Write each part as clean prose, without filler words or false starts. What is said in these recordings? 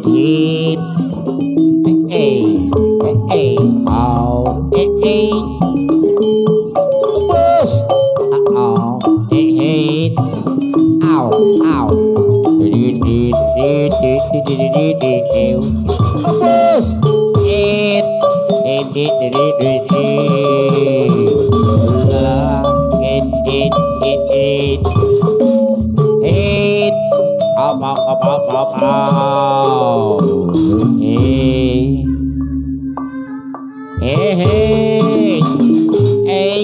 Hit eh eh oh eh eh bus oh eh eh au au dit dit dit dit dit dit dit bus it it dit dit dit dit la it it it it it au au au au au eh eh eh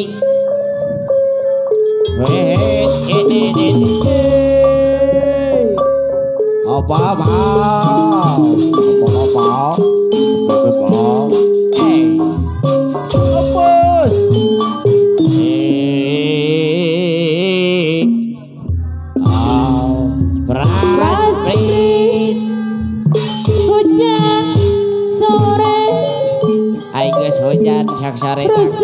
eh eh eh eh oh ba ba ba ba ba eh bus eh oh pras pris hujan sore aing geus hujan saksare ras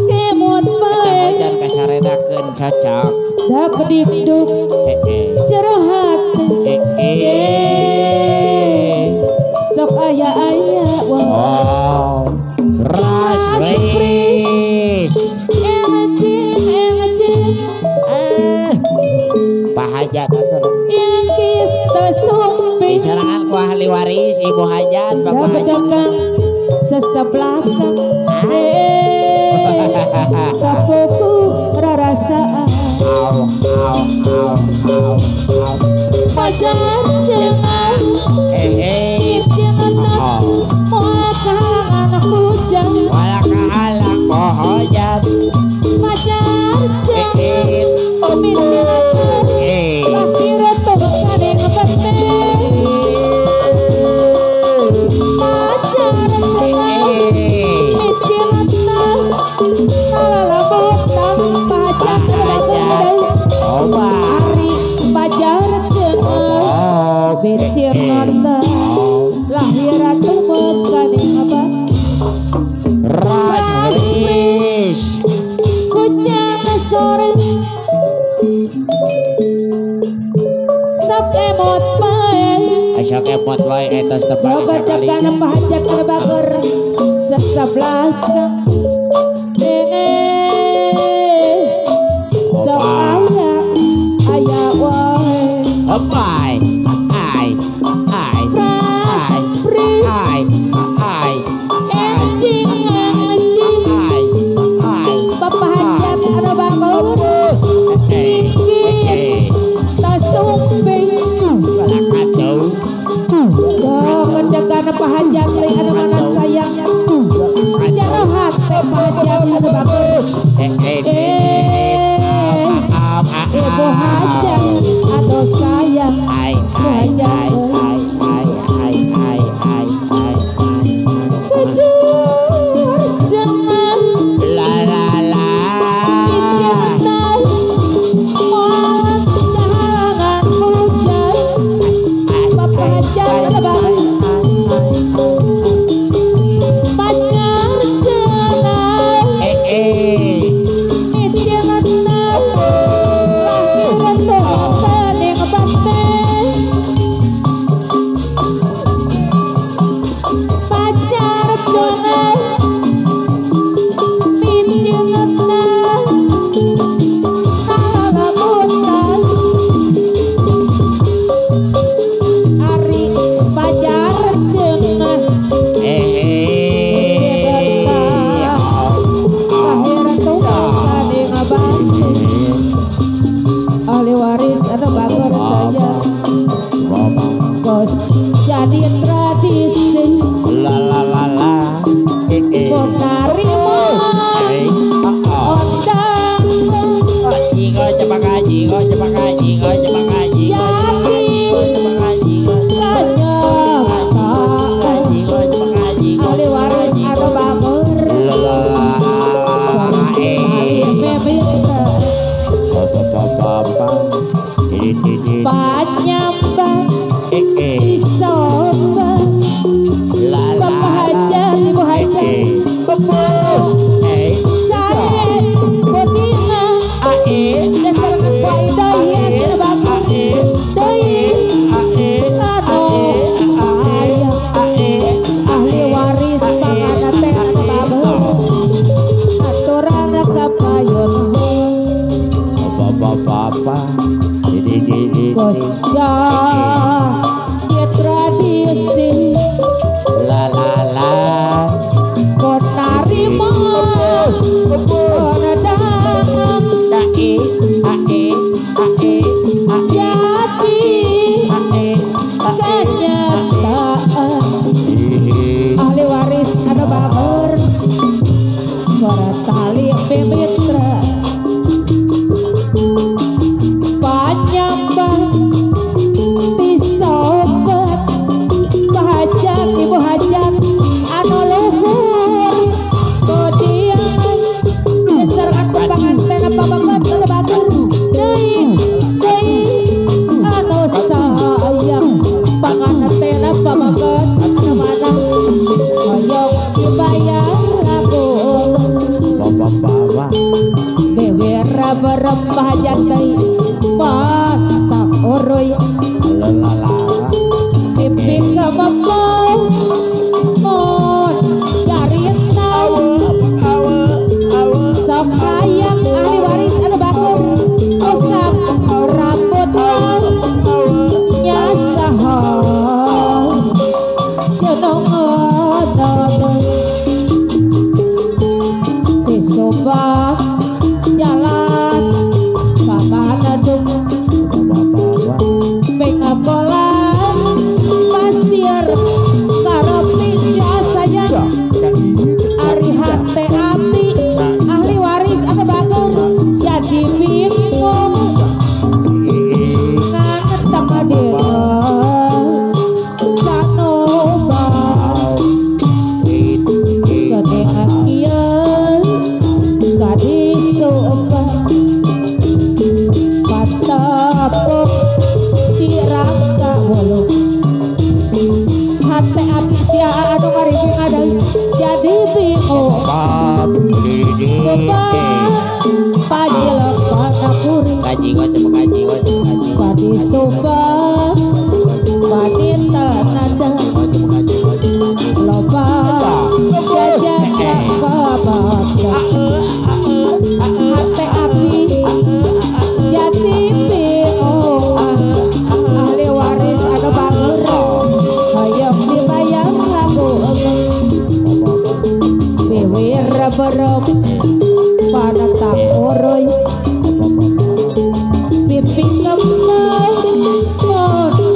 kemot bae hujan kasarenakeun cocok dak dikduk jero hati sok aya aya oh ras pris enjing enjing pahajat atuh ingkis tesumping disarangan ku ahli waris ibu hajat bapak hajat sesebelakang kapuku rarasaan au au au au au pajar cenah eh eh cenah moal kahalangan hujan moal kahalang hujan pajar cenah umi cenah lahir tong saning bete pajar cenah Sok emot wae eta tepang sakali. Loba pahajat anu bageur sesebelah sok aya aya wae. Opai ai ai ai ai ai enjing enjing ai ai bapak hajat anu bageur tasumping kedegan pahajat deui anu mana sayang jero hate pahajat anu bagus ibu hajat anu sayang ai ai ai ai ai ai ai ai ai jujur jangan la la la moal kahalangan hujan bapak hajat anu bagus pacar cenah pacar cenah kalamutan ari pacar cenah ahli waris anu bageur saja bos jadi tradisi la la la la narima ondang jingo cepak jingo cepak jingo cepak jingo cepak jingo jingo cepak jingo ahli waris anu bageur la la la panyambang isoba bapak hajat ibu hajat sae bodina dasar kuai. Papa Kosa tradisi la la la konarima konadang a e a e a e a jadi a e kenyataan ahli waris anu bager suara tali mitra panyambang tisobat pahajat ibu hajat anu luhur kodian sareng aku panganten pababat anu bager deui deui anu sayang panganten pababat anu mana hoyong dibayar lagu bapak bewer berem pahajat deui mata oroy la la la pipi kemepong mon carita sok hayang ahli waris anu bager osap rambut nyasaha jenongan di Subang jalan papanadung pengapolan pasir karopi sayang ari hate api ahli waris anu bager jadi bingung ngangetang adena sanoba gedengan kieu gadis Subang patepuk ciraka wolu hate api sia anu ngaribing ada jadi bingung Subang pajilok kuring padi Subang wanita nada loba jajan kabaca hate api jadi bingung ahli waris anu bager hoyong dibayar lagu biwir berem pada tak oroy pipi kemau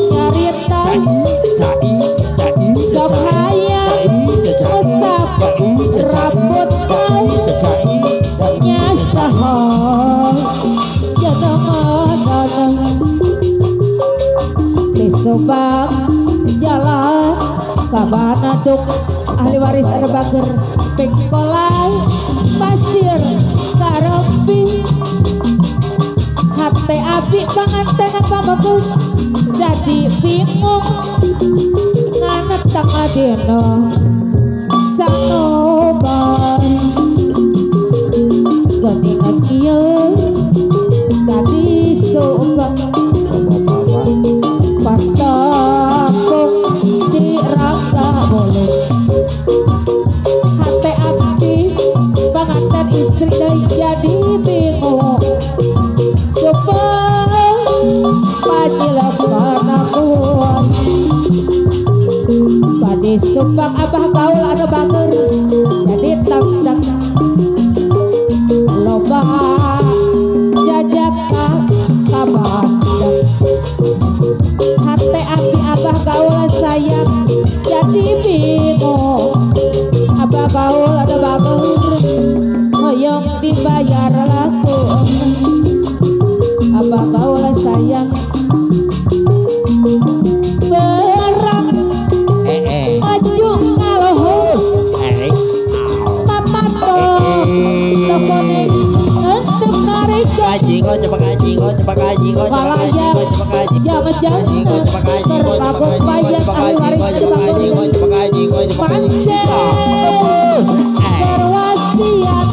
nyarita sok hayang usap rambut nyasaha jenongan di Subang jalan kabanaduk ahli waris anu bager pengkolan pasir karopi hate api panganten pamekut jadi bingung nganetang adena sanoba geningan kieu dadi Subang patepuk dirangka bolu hate api panganten istri deui jadi bingung Subang pajilepan aku padi Subang abah gaul anu bager jadi tangtang loba jajak kabandang hate api abah gaul sayang jadi bingung abah gaul anu bager hoyong dibayar laku abah gaul sayang berak maju ngalohos papato tokone untuk narik malayang jangan-jangan terpabuk bayang ahli waris anu bager pancen berwasiat.